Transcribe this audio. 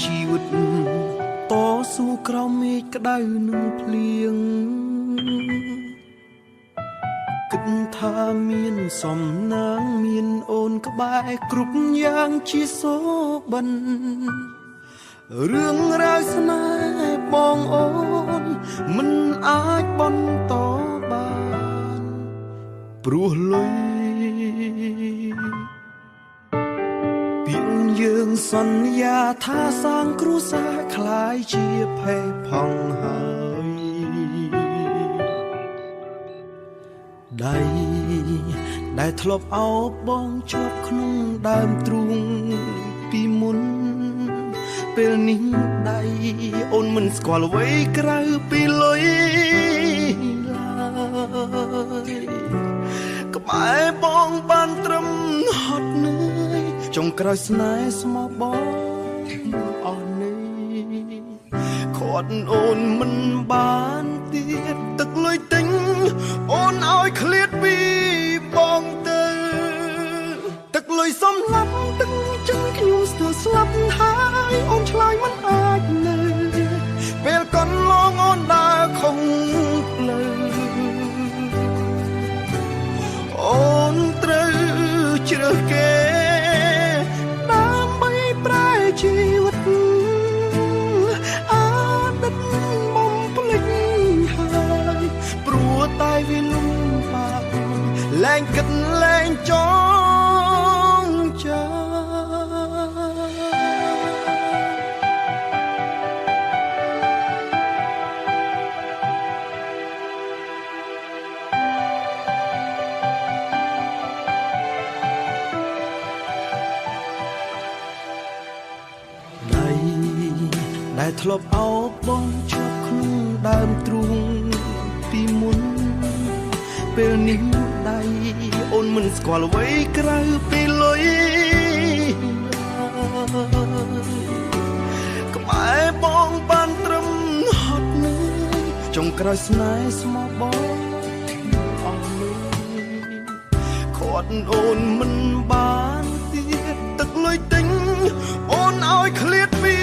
ជីវិតតស៊ូក្រោមមេឃក្តៅនឹងភ្លៀងគិតថាមានសំណាងមានអូនក្បែរគ្រប់យ៉ាងជាសូបិនរឿងរ៉ាវស្នេហ៍បងអូនមិនអាចបន្តបានព្រោះលុយ ពាក្យយើងសន្យាថាសាងគ្រួសារคล้ายជាផេះផង់ហើយដៃដែលធ្លាប់អោបបងជាប់ក្នុងដើមទ្រូងពីមុនពេលនេះដៃអូនមិនស្គាល់អ្វីក្រៅពីលុយឡើយក្បែរបងបានត្រឹមហត់នឿយចុងក្រោយស្នេហ៍ស្មោះបងអស់នឿយខាត់អូនមិនបានទៀតទឹកលុយទិញអូនឲ្យឃ្លាតពីបងទៅទឹកលុយសំឡាប់ទឹកចិនខ្ញុំស្ទើរស្លាប់ហើយអូនឆ្លើយមិនអាចនៅពេលកន្លងអូនដើរខុសផ្លូវអូនត្រូវជ្រើសគេដើម្បីប្រែជីវិតអតីតបំភ្លេចហើយព្រោះតែវាលំបាកលែងគិតលែងចងចាំ ដៃដែលធ្លាប់អោបបងជាប់ក្នុងដើមទ្រូងពីមុនពេលនេះដៃអូនមិនស្គាល់អ្វីក្រៅពីលុយឡើយក្បែរបងបានត្រឹមហត់នឿយចុងក្រោយស្នេហ៍ស្មោះបងអស់លុយខាត់អូនមិនបានទៀតទឹកលុយទិញអូនឲ្យឃ្លាតពី